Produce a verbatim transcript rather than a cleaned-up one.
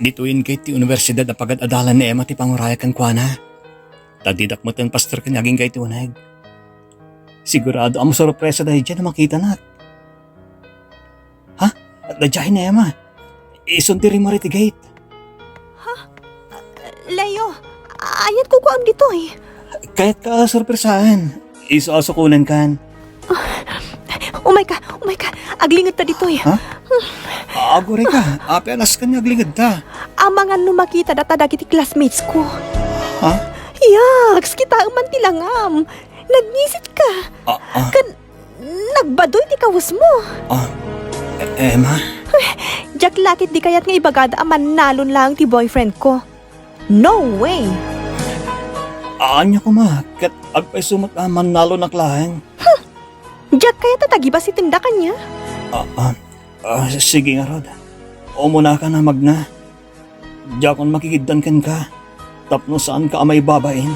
Ditoyen ket ti universidad a pagad-adalan ni Emma ti pangurayak kenkuana. Ta didak met ken pastor ken agingga iti uneg. Sigurado a masurpresa daydiay no makitanak. Ha? Daydiay ni Emma. Isun ti rimmuar iti gate. Leo, aniat kukuam ditoy? Kayatka a surpresaen. Isu a sukonenkan. Umayka, umayka. Aglingedta ditoy. Ha? Aguray ka. Apay a nasken nga aglingedta? Amangan no makita data dagiti classmates ko. Ha? Yaks, kitaem man ti langam. Nagngisit ka. Ah, ah. Ken nagbadoy ti kawesmo. Ah, E-, Emma? Diak la ket di kayat nga ibagada a mannalon laeng ti boyfriend ko. No way! Ania koma, ket agpayso met a mannalonak laeng. Diak kayat a tagibasitenda kaniak. Ah, ah, ah, sige ngarud. Umunaka a magna. Diakon makigiddan kenka tapno saanka a maibabain.